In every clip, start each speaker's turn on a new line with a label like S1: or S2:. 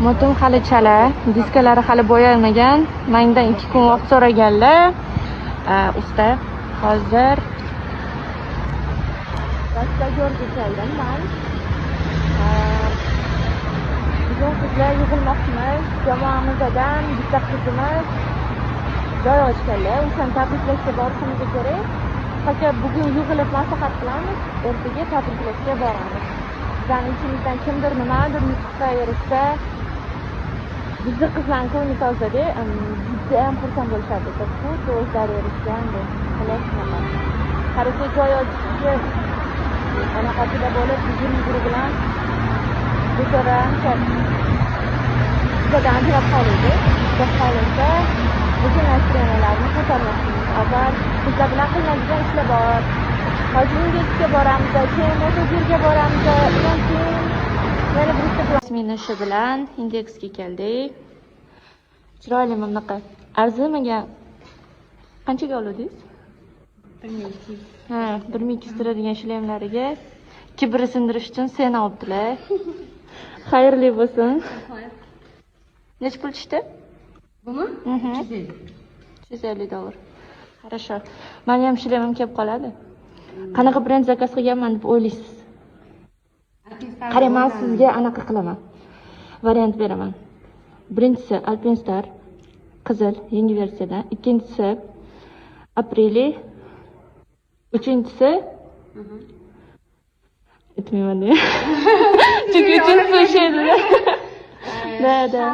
S1: Motom hali chala, diskalari hali bo'yalmagan. Mendan 2 kun vaqt so'raganlar. Usta, hozir Rastagorga keldim man. Bugun qizlar yig'ilmoqchimiz. Jamoamizdan bitta qizimiz joy ochganlar. O'shani tabriklashga borishimiz kerak. Faqat bugun yig'ilib maslahat qilamiz, ertaga tabriklashga boramiz. Bizlarning ichimizdan kimdir nimadir yutuqqa erishsa, bizni qizlarni ko'ngli tozada, judayam xursand bo'lishadi. Xuddi o'zlari erishgandek. Xullas, shunaqa. Qarasa, joy ochishga anaqasida bo'lib, yugurib bilan bechora ancha bizdan ajrab qoldi. Xudo xohlasa, bugun настроения larni ko'tarmoqchimiz. Avval bizlar bilan qilinadigan ishlar bor. Hozir Indeksga boramiz, keyin Motogirga boramiz, undan keyin yana bir ikkita Minishi bilan Indeksga keldik. Chiroyli bunaqa. Arzimagan. Qanchaga oluvdingiz?
S2: 1200.
S1: Ha, 1200 turadigan shlemlariga kibri sindirish uchun seni olibdilar. Xayrli bo'lsin. Necha pul tushdi?
S2: Bumi?
S1: Mhm.
S2: 350.
S1: 350 dollar. Хорошо. Mani ham shlemim kelib qoladi. Qanaqa brend заказ qilganman deb o'ylaysiz? Qarang, man sizga anaqa qilaman. Variant beraman. Birinchisi Alpinestar qizil, yangi versiyada, ikkinchisi Aprilia, uchinchisi aytmayman de. Chunki uchinchisi o'sha edi. Да.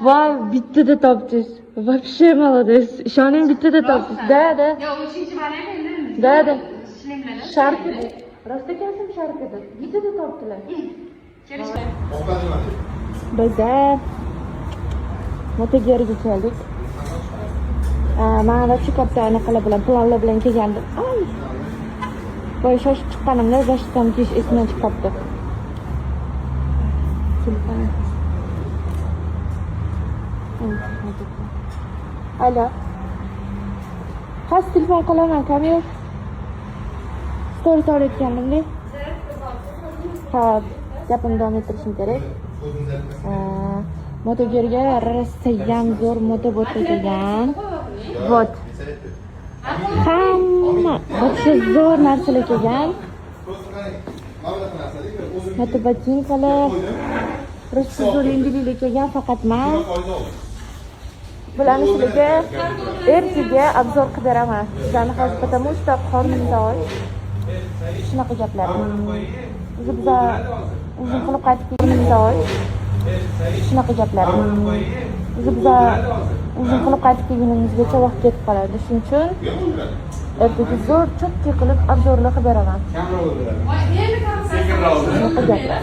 S1: Voy, bittada topdingiz. Вообще молодец. Ishoning, bittada topdingiz. Да.
S2: Yo'q, uchinchi variant endi.
S1: Да.
S2: Shlemlar.
S1: Shark edi. Rost ekansan, shark edi. Bittada topdilar. Biza Motogerga keldik. Man вообще katta anaqalar bilan, planlar bilan kelgandim. Ay. Boya shoshib chiqqanimda защита m kiyish esimdan chiqib qolibdi. Telefon. Alo. Hozir telefon qilaman, Kamil. Stories olayotgandimda. Hop, gapimni davom ettirishim kerak. Motogerga rosayam zo'r motobotka kelgan. Вот. Hamma вообще zo'r narsalar kelgan. Motobotinkalar, rosa zo'r yangiliklar kelgan, faqat man bularni sizlarga ertaga обзор qilib beraman. Sizlarni hozir, потому что qornim och. Shunaqa gaplar. O'zi biza ужин qilib qaytib kelganimizda och. Shunaqa gaplar. O'zi biza ужин qilib qaytib kelgunimizgacha vaqt ketib qoladi. Shuning uchun ertaga zo'r, чётко qilib обзор lar qilib beraman. Shunaqa gaplar.